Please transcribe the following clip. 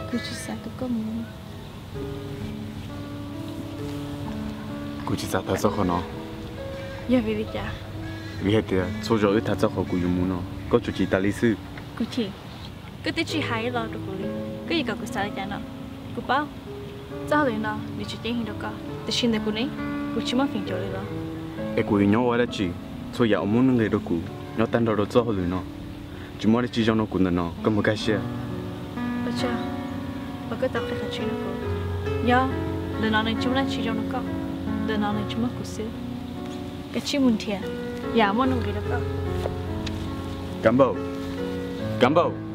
Kuv tsis xav kom koj mus. Kuv tsis xav tham txog qhov no. Yog vim li cas? Vim hais tias txhua zaus wb tham txog qhov kuv yuav mus no, koj tsuas chim tas li xwb. Kuv chim. Koj twb tsis hais los rau kuv li, koj yuav kom kuv xav li cas no? Kuv paub txoj hauj lwm no nws tsis ceeb heev rau koj, tiam sis ntawm kuv ne, kuv tsis muaj feem caum li los. Es kuv yuav nyob ua dab tsi? Txhua yam uas muaj nuj nqis rau kuv nyob tag nrho rau txoj hauj lwm no. Tsis muaj dab tsi zoo rau kuv ntawm no, koj mus kaj siab. Ua tsaug, uas koj tau qhia qhov tseeb rau kuv. Yog, ntawm no nws tsis muaj dab tsi zoo rau koj, ntawm no nws tsuas muaj kuv xwb. Kav tsij mus nrhiav yam muaj nuj nqis rau koj. Kav npaum, kav npaum.